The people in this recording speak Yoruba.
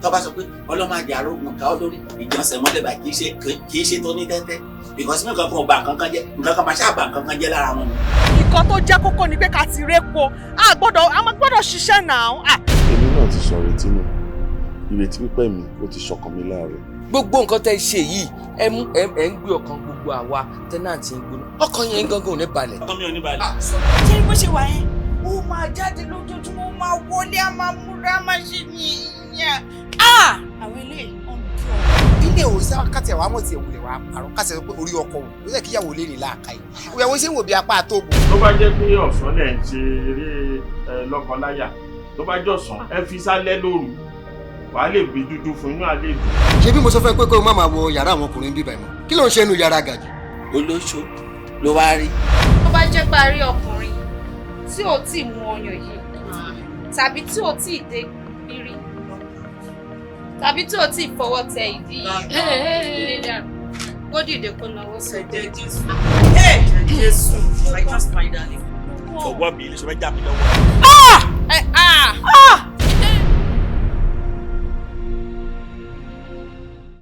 Tó bá sọ pé ọlọ́màjà arógun ká ọ lórí ìjọsìn mọ́lẹ̀ báyìí, kì í ṣe tó ní tẹ́tẹ́, because nǹkan kan ò bà nǹkan kan jẹ́, nǹkan kan máa ṣáà bà nǹkan kan jẹ́ lára wọn ni. Nǹkan tó jẹ́ kókó ni pé ká ti répo, a gbọ́dọ̀, a máa gbọ́dọ̀ ṣiṣẹ́ náà. Èmi náà ti sọ ìrètí nù. Ìrètí pípẹ́ mi ó ti ṣọkàn mi láàrẹ̀. Gbogbo nǹkan tẹ́ ṣe yìí, ẹ mú ẹ ń gbé ọkàn gbogbo àwa tenant ń gbóná, ọkàn yẹn gángan ò ní balẹ̀. Ọkàn mi ò ní balẹ̀. Ṣé bó ṣe wà yẹn, ó máa jáde lójoojúmọ́, ó máa wọlé, á máa múra, á máa ṣe yìnyín. Àwọn eléyìí ọ̀n dùn. Ilé òsà kàtẹ́ wàá mọ̀ tí ewúlẹ̀ wàá parọ́ kàtẹ́ sọ pé orí ọkọ wò ló yẹ kíyàwó lè rìn láàka yìí, ìyàwó ṣe ń wò bí apá àtòbò. Tó bá jẹ́ pé ọ̀sán lẹ̀ ń ṣe eré ẹ lọ́kọláya, tó bá jọ̀sán, ẹ fi sálẹ̀ lóru, wàá lè gbé dúdú fún inú àlè dùn. Ṣé bí mo sọ fún ẹ pé kó o má máa wọ yàrá àwọn ọkùnrin bíbá ẹ mọ́? Kí ló ń ṣe inú yàrá gàjì? Olóṣó ló wá rí. Tó bá jẹ́ pé a rí ọkùnrin tí ò tí ì mú ọyàn yìí, tàbí tí ò tí ì dé bírí, tàbí tí ò tí ì fọwọ́ tẹ ìdí yìí ilé dànù, kó dìde kó nawọ́ sókè. Jésù, Jésù, I trust my darling. Fọwọ́ mi ilé sọ fẹ́ já mi lọ́wọ́.